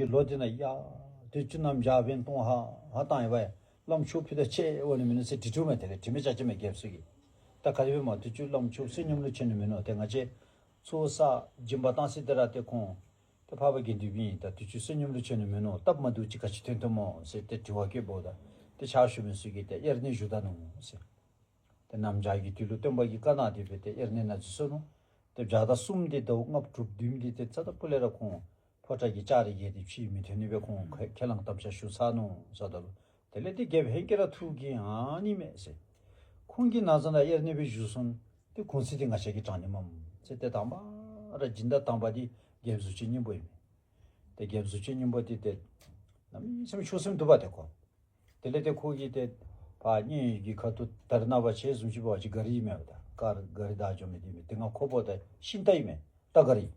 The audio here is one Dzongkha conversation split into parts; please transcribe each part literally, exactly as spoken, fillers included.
གི་ལོ་འདི་ནང་ཡ་དུས་ཅི་གནམ་བྱཱར་འབད་ནི་སྟོང་ཧ་ཧ་བཏང་ཡི་བ་ཡ། བླམ་ཆོསཔ་ཕུད་རྡོག་གཅིག་འོང་ནི་མིན་ནུག་ཟེར་དྲི་དྲིཝ་མས། དེ་ལས་དྲི་མི་ཆ་ཅི་མས་རྒྱལཔོ་ཚུ་གིས། ད་ག་དེ་སྦེ་སྨོ། དུས་ཅི་བླམ་ཆོསཔ་བསོད་སྙོམས་ལུ་བྱོན་ནི་མིན་ནུག། ཏེ་ང་བཅས་ཚོགས་བསགས་སྦྱིན་པ་བཏང་ས་དེ་ར་ཏེ་ཁོང་ཏེ་འཕགས་པ་དགེ་འདུན་པ་ཨིན། ད་དུས་ཅི་བསོད་སྙོམས་ལུ་བྱོན་ནི་མིན་ནུག། སྟབས་མ་བདེཝ་ཅིག་ག་ཅི་ཐོན་ཐོནམ་སྨོ་ཟེར་ཏེ་དྲི་བ་བཀོདཔ་ད། ཏེ་ཕྱག་ཞུ་མི་ཚུ་གིས་ཏེ་དབྱར་གནས་བཞུགས་ད་ནུག་ཟེར། ཏེ་གནམ་བྱཱར་གྱི་དུས་ལུ་སྟོན་པ་གིས་བཀའ་གནང་སྟེ་སྦེ་ཏེ་དབྱར་གནས་ནང་འཛུལ་སོ་ནུག། ཏེ་བྱཱར་ཟླ་གསུམ་དེ་ཟླཝ་ལྔ་དྲུག་བདུན་དེ་ཏེ་རྩ་དང་སྤུ་ལས་ར་ཁོང་ཕོ་བྲང་གི་ལྕགས་རི་བརྒལ་ཏེ་ཕྱི་མི་ཐོན་ནི་སྦེ་ཁོང་ཁས་ཁས་བླངས་དམ་བཅའ་ཞུ་ཚར་ནུག་ཟེརཝ་ད་ལུ། དེ་ལས་ཏེ་རྒྱལཔོ་ཧེང་སྐལ་ར་ཐུགས་ཀྱིས་ཨ་ནི་མས་ཟེར། ཁོང་གིས་ནཱ་ཟེར་ན་དབྱར་གནས་སྦེ་བཞུགས་སོང་། ཏེ་གུང་ཚིགས་འདི་ང་བཅས་ཀྱིས་དྲང་ནི་མས་ཟེར། ཏེ་དང་པ་ར་སྦྱིན་བདག་དང་པ་འདི་རྒྱལཔོ་གཟུགས་ཅན་སྙིང་པོ་ཨིན་མས། ཏེ་རྒྱལཔོ་གཟུགས་ཅན་སྙིང་པོ་འདི་ཏེ་གནམ་མེད་ས་མེད་ཆོས་སེམས་སྡུག་པ་ཏེ་ཁོ། དེ་ལས་ཏེ་ཁོ་གིས་ཏེ་ཕར་མཉན་ཡོད་ཀྱི་ཁ་ཐུག་ད་རེས་ནངས་པ་ཆེ་བཟུམ་ཅིག་འབད་བ་ཅིན་ག་རི་ཨིན་མས་པ། ད་ག་རི་ག་རི་བདའ་འགྱོ་མི་འདི་མས། ཏེ་ང་ཁོ་འབདཝ་ད་ཤིང་རྟ་ཨིན་མས། རྟ་ག་རི།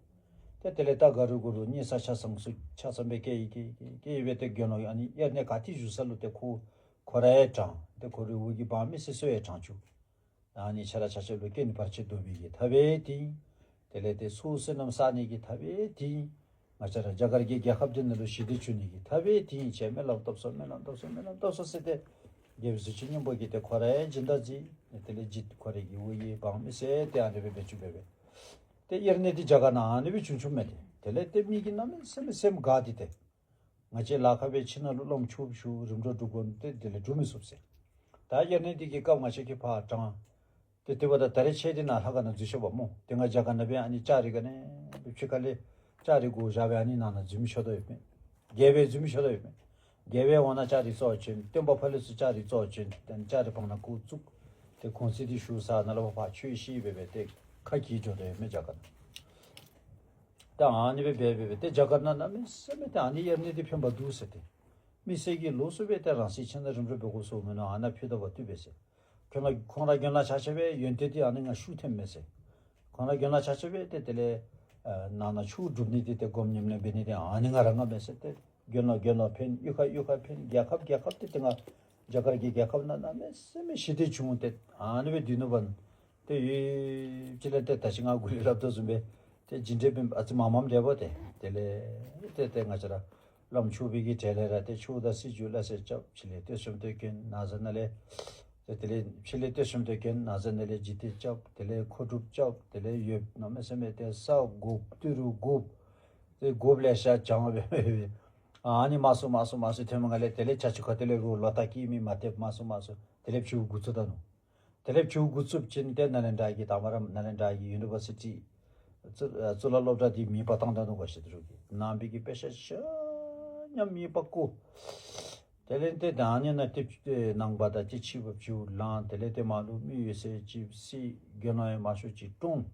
ཏེ་དེ་ལས་རྟ་ག་རི་གུ་ལུ་སྙེ་ས་ཆ་ཚང་སུ་ཆ་ཚང་སྦེ་བཀལ་ཡི་བཀལ་ཡི་བཀལ་ཡི་སྦེ་ཏེ་དགེ་སློང་ཨ་ནི་དབྱར་གནས་ག་ཏེ་བཞུགས་ས་ལུ་ཏེ་ཁོ་ཁོ་ར་ཡང་དྲངས། ཏེ་ཁོ་རའི་འོག་གི་འབངས་མི་སེར་ཚུ་ཡང་དྲངས་བཅུག། ཨ་ནི་ཆ་ར་ཆ་ཁྱབ་ལུ་རྐྱེན་བར་ཆད་བཟློག་པའི་གི་ཐབས་འདི་ཨིན། དེ་ལས་ཏེ་ཚོགས་བསོད་ནམས་བསག་ནི་གི་ཐབས་འདི་ཨིན། ང་བཅས་ར་རྒྱ་གར་གྱི་རྒྱལ་ཁབ་འདི་ནང་ལུ་ཞི་བདེ་བྱུང་ནི་གི་ཐབས་འདི་ཨིན། ཅེས་སྨོན་ལམ་བཏབ་སོ་སྨོན་ལམ་བཏབ་སོ་སྨོན་ལམ་བཏབ་སོ་ཟེར་ཏེ་རྒྱལཔོ་གཟུགས་ཅན་སྙིང་པོ་གིས་ཏེ་ཁོ་ར་ཡང་སྦྱིན་བདག་མཛད། དེ་ལས་སྦྱིན་ཁོ་རའི་གི་འོག་གི་འབངས་མི་སེར་ཏེ་ཨ་ནི་སྦེ་འབད་བཅུག་སྦེ་སྦེ། ཏེ་དབྱར་གནས་འདི་རྒྱ་གར་ནང་ཨ་ནི་སྦེ་བྱུང་བྱུངམ་མས་ཏེ། དེ་ལས་ཏེ་མི་གིས་གནམ་མེད་ས་མེད་སེམས་དགའ་སྟེ་ཏེ། ང་བཅས་ལཱ་ཁག་སྦེ་ཕྱི་ནང་ལུ་བླམ་ཆོསཔ་བཞུགས་རིམ་གྲོ་སྒྲུབ་དགོ་ནི་ཏེ་དེ་ལས་སྒྲུབ་མི་ཚུགས་ཟེར། ད་དབྱར་གནས་འདི་གི་སྐབས་ང་བཅས་ཀྱིས་ཕར་དྲངས། ཏེ་དེ་འབདཝ་ད་ད་རེས་ཁྱེད་འདི་ནཱ་ལྷ་ཁང་ནང་འཛུལ་ཤོག་པ་སྨོ། ཏེ་ང་རྒྱ་གར་ནང་སྦེ་ཨ་ནི་ལྕགས་རི་ག་ནི་སྦེ་ཕྱི་ཁ་ལས་ལྕགས་རི་སྒོ་བཞག་སྦེ་ཨ་ནི་ནང་ན་འཛུལ་མི་ཆོག་དོ་ཡོདཔ་མས། རྒྱལ་པོ་འཛུལ་མི་ཆོག་དོ་ཡོདཔ་མས། རྒྱལ་པོ་འོང་ན་ལྕགས་རི་བཙོག་བྱིན། སྟོན་པ་ཕར་ལས་ཚུར་ལྕགས་རི་བཙོག་བྱིན། ཏེ་ལྕགས་རི་བར་ན་སྒོ་བཙུགས། ཏེ་གུང་ཚིགས་འདི་ཞུ་ས་ནཱ་ལས་ཕར་ཆོས་བཤད་སྦེ་སྦེ་ཏེ་ཁ་གྱེས་འགྱོ་དོ་ཡོདཔ་མས་རྒྱ་གར་ནང་། ད་ཨ་ནི་སྦེ་འབད་འབད་འབད་ཏེ་རྒྱ་གར་ནང་གནམ་མེད་ས་མེད་ཏེ་ཨ་ནི་དབྱར་གནས་འདི་ཕན་པ་འདུག་ཟེར་ཏེ། མི་སེར་གྱིས་ལོགས་སུ་སྦེ་ཏེ་རང་སྲིད་ཆེན་ནང་རིམ་གྲོ་འབད་དགོ་ཟེར་མི་ནང་ཨ་ནཱ་ཕུལ་དོ་བ་བཏུབ་པས་ཟེར། ཁོང་ར་ཁོང་ར་དགེ་སློང་ཆ་ཁྱབ་སྦེ་ཡོན་ཏན་འདི་ཨ་ནི་ང་ཤུགས་ཐོན་མས་ཟེར། ཁོང་ར་དགེ་སློང་ཆ་ཁྱབ་སྦེ་ཏེ་དེ་ལས་ཨ་ནང་ན་ཆོས་སྒྲུབ་ནི་འདི་ཏེ་སྒོམ་ཉམས་ལེན་འབད་ནི་འདི་ཨ་ནི་ང་ར་མངའ་མས་ཟེར་ཏེ། དགེ་སློང་དགེ་སློང་ཕན། གཡུས་ཁ་གཡུས་ཁ་ཕན། རྒྱལ་ཁབ་རྒྱལ་ཁབ་ཏེ་ཏེ་ང་རྒྱ་གར་གྱི་རྒྱལ་ཁབ་ནང་གནམ་མེད་ས་མེད་ཞི་བདེ་བྱུང་སྟེ་ཨ་ནི་སྦེ་སྡོད་ནུག་པ། ཏེ་ཡུདཔ་ཅིག་ལས་ཏེ་ད་ཅི་ང་གུ་ལས་སླབ་དོ་བཟུམ་སྦེ་ཏེ་རྒྱུ་འབྲས་འབད་ཨ་ཙི་མངམ་འབྲས་བུ་ཏེ་དེ་ལས་ཏེ་ཏེ་ང་བཅས་ར་བླམ་ཆོསཔ་གི་གྲལ་ལས་ར་ཏེ་ཆོས་དང་སྲིད་བྱུས་སླ་བསྲེ་རྐྱབ། ཕྱི་ལས་བསྟོད་སེམས་བསྟོད་དགོན་ནཱ་ཟེར་ནཱ་ལས་ཏེ་དེ་ལས་ཕྱི་ལས་བསྟོད་སེམས་བསྟོད་དགོན་ནཱ་ཟེར་ནཱ་ལས་འཇིགས་བྲལ་རྐྱབ། དེ་ལས་མཁོ་སྒྲུབ་རྐྱབ། དེ་ལས་ཡོདཔ་གནམ་མེད་ས་མེད་ཏེ་ས་དགོཔ་ཏི་རུ་དགོཔ་ཏེ་དགོཔ་ལེ་ཤ་བྱང་སྦེ་སྦེ་ཨ་ནི་མང་སུ་མང་སུ་མང་སུ་ཐོནམ་ལས་དེ་ལས་ཆ་ཁྱབ་ཁ་ཐུག་ལས་རུང་ལོ་རྟགས་ཀྱི་མི་མ་ཐེབས་མང་སུ་མང་སུ་དེ་ལས་བྱུང་འགོ་བཙུགས་ད་ནུག། དེ་ལས་བྱུང་འགོ་བཙུགསཔ་ཅིག་ཏེ་ནཱ་ལེནྡྲ་གི་དང་པ་ར་ནཱ་ལེནྡྲ་གི་ཡུ་ནི་བར་སི་ཊི་གཙུག་གཙུག་ལག་སློབ་གྲྭ་འདི་མེ་སྤར་བཏང་ད་ནུག་ག་ཤེས་དོ་རུང་གི་ནང་པའི་གི་དཔེ་ཆ་ཆ་མཉམ་མེ་སྤར་བཀོ། དེ་ལས་ཏེ་ད་ཨ་ནི་ནང་ཏེ་ནང་པ་དང་ཏེ་ཕྱི་པ་བྱུང་ལང་། དེ་ལས་ཏེ་མར་ལུ་མི་ཡོད་ཚད་ཅིག་བསད། དགེ་སློང་ཡང་མང་ཤོས་ཅིག་བཀྲོངས།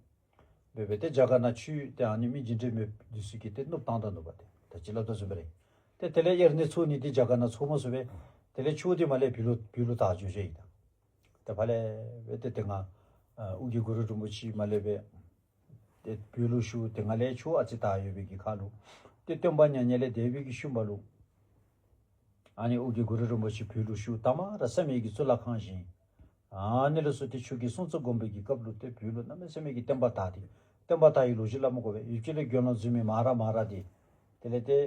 འབད་འབད་ཏེ་རྒྱ་གར་ནང་ཆོས་ཏེ་ཨ་ནི་མི་རྒྱུ་འབྲས་མེདཔ་འདི་ཚུ་གིས་ཏེ་བསྣུབས་བཏང་ད་ནུག་པ་ཏེ། ད་ཅི་སླབ་དོ་བཟུམ་སྦེ་ར་ཏེ་དེ་ལས་དབྱར་གནས་ཚོགས་ནི་འདི་རྒྱ་གར་ནང་ཚོགས་མ་ཚུགས་པས། དེ་ལས་ཆོས་འདི་མར་ལས་བོད་ལུ་བོད་ལུ་དར་འགྱོ་འགྱོཝ་ཨིན་ད། ཏེ་ཕར་ལས་འབད་ཏེ་ཏེ་ང་ཨ་ཨོ་རྒྱན་གུ་རུ་རིན་པོ་ཆེ་མར་ལས་འབད་ཏེ་བོད་ལུ་བཞུགས། ཏེ་ང་ལས་ཆོས་ཨ་ཙི་དར་ཡོད་པའི་གི་ཁར་ལུ་ཏེ་སྟོན་པ་མྱ་ངན་ལས་འདས་པའི་གི་ཤུལ་མ་ལུ་ཨ་ནི་ཨོ་རྒྱན་གུ་རུ་རིན་པོ་ཆེ་བོད་ལུ་བཞུགས། ད་མར་བསམ་ཡས་ཀྱི་གཙུག་ལག་ཁང་བཞེངས། ཨ་ནི་ལས་ཚུར་ཏེ་ཆོས་རྒྱལ་སྲོང་བཙན་སྒམ་པོ་གི་སྐབས་ལུ་ཏེ་བོད་ལུ་གནམ་མེད་ས་མེད་ཀྱི་བསྟན་པ་དར་ཏེ། བསྟན་པ་དར་བའི་ལོ་རྒྱུས་སླབ་མི་དགོ་པས། ཡུདཔ་ཅིག་ལས་དགེ་སློང་འཛུལ་མི་མང་ར་མང་ར་ཏེ་དེ་ལས་ཏེ་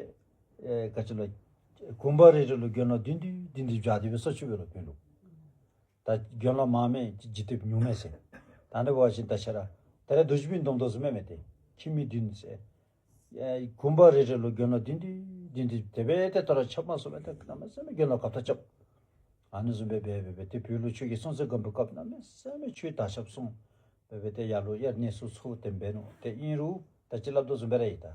ཨེ་ག་ཅི་ལོ་དགོན་པ་རེ་རེ་ལུ་དགེ་སློང་བདུན་བདུན་བདུན་བདུན་བཞག་སྟེ་སྦེ་ས་ཆུ་བོད་ལུ་བོད་ལུ། ད་དགེ་སློང་མང་མི་འཇིག་རྟེན་ཉུང་མི་ཟེར། ད་ནི་འབད་བ་ཅིན་ད་ཆ་ར་ད་རེས་རྡོ་རྗེ་སྤུན་སྡོམ་དོ་བཟུམ་མས་མས་ཏེ། ཁྱིམ་མི་བདུན་ཟེར། ཨེ་དགོན་པ་རེ་རེ་ལུ་དགེ་སློང་བདུན་བདུན་བདུན་བདུན་དེ་སྦེ་ཏེ་ད་རུང་ཆགས་མ་སོང་མས། ཏེ་གནམ་མེད་ས་མེད་དགེ་སློང་གབ་ཐག་རྐྱབ། ཨ་ནི་བཟུམ་སྦེ་འབད་འབད་འབད་ཏེ་བོད་ལུ་ཆོས་རྒྱལ་སྲོང་བཙན་སྒམ་པོའི་སྐབས་གནམ་མེད་ས་མེད་ཆོས་དར་ཁྱབ་སོང་། འབད་འབད་ཏེ་ཡར་ལུ་དབྱར་གནས་ཚུ་ཚོགས་ཏེ་འབད་ནུག། ཏེ་ཨིན་རུང་ད་ཅི་སླབ་དོ་བཟུམ་སྦེ་ར་ཨིན་ད།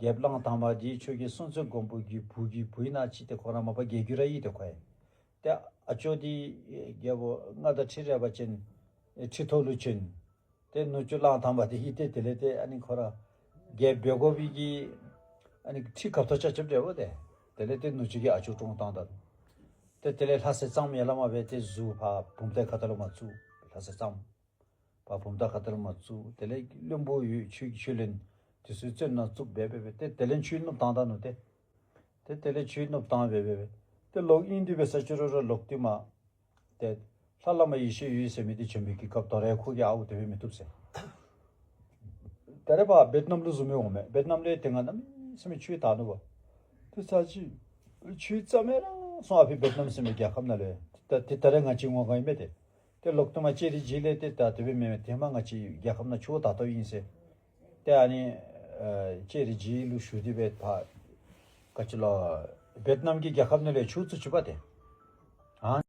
རྒྱལཔོ་གླང་དར་མ་འདི་ཆོས་རྒྱལ་སྲོང་བཙན་སྒམ་པོ་གི་བུ་གི་བུ་ཨིན་ན་ཅི། ཏེ་ཁོ་ར་མ་པ་རྒྱལ་རྒྱུད་ར་ཨིན་ཏེ་ཁོ་ཡང་། ཏེ་ཨ་ཅོ་འདི་རྒྱལ་པོ་མངའ་བདག་ཁྲི་རལ་པ་ཅན་ཁྲི་ཐོག་ལུ་བྱོན། ཏེ་ནུ་གཅུང་གླང་དར་མ་འདི་ཨིན་ཏེ་དེ་ལས་ཏེ་ཨ་ནི་ཁོ་ར་རྒྱལཔོ་འབད་དགོ་པའི་གི་ཨ་ནི་ཁྲི་གབ་ཐག་རྐྱབ་རྐྱབ་འབདཝ་ད་དེ་ལས་ཏེ་ནུ་གཅུང་གིས་ཨ་ཅོ་བཀྲོངས་བཏང་ད། ཏེ་དེ་ལས་ལྷ་སྲས་གཙང་མ་ཡར་ལས་མར་འབད་དེ་ཟུར་ཕར་བུམ་ཐང་ཁ་ཐུག་ལུ་མར་བཙུགས། ལྷ་སྲས་གཙང་མ་ཕར་བུམ་ཐང་ཁ་ཐུག་ལུ་མར་བཙུགས། དེ་ལས་བློན་པོ་ཡོད་ཆོས་ཀྱི་ཆོས་གླིང་དེ་ཚུ་བཙོན་ནང་བཙུགས། འབད་འབད་འབད་ཏེ་དེ་ལས་ཆོས་བསྣུབས་བཏང་ད་ནུག། ཏེ་ཏེ་དེ་ལས་ཆོས་བསྣུབས་བཏང་འབད་འབད་འབད་ཏེ་ལོག་ཨིན་དེ་སྦེ་ས་ཅི་རུང་ར་ལོག་སྟེ་མར་ཏེ་ལྷ་བླ་མ་ཡེ་ཤེས་འོད་ཟེར་མི་འདི་བྱོན་པའི་གི་སྐབས་དོ་རུང་ཁོ་གིས་ཨའུ་དེ་སྦེ་མི་བཏུབ་ཟེར། ད་རེས་ཕར་ཝེཊ་ནམ་ལུ་བཟུམ་སྦེ་འོང་མས། ཝེཊ་ནམ་ལས་ཏེ་ང་གནམ་མེད་ས་མེད་ཆོས་དར་ནུག་པ། ཏེ་ཚར་ཅིག་ཆོས་རྩ་མེད་ར་སོང་། ཨ་ཕི་ཝེཊ་ནམ་ཟེར་མི་རྒྱལ་ཁབ་ནང་ལུ་ཏེ་ད་ཏེ་ད་རེས་ང་བཅས་ངོ་ག་ཨིན་མས། ཏེ་ཏེ་ལོག་ཏེ་མ་ཅེ་རི་ཇི་ལས་ཏེ་ད་དེ་སྦེ་མེན་མས། ཏེ་མ་ང་བཅས་རྒྱལ་ཁབ་ནང་ཆོས་དར་དོ་ཨིན་ཟེར། ཏེ་ཨ་ནི་ཨ་ཅེ་རི་ཇི་ལུ་ཞུ་སྟེ་སྦེ་ཕར་ག་ཅི་ལོ་ཝེཊ་ནམ་གྱི་རྒྱལ་ཁབ་ནང་ལས་ཆོས་བཙུགས་བཅུག་པ་ཏེ། ཨ་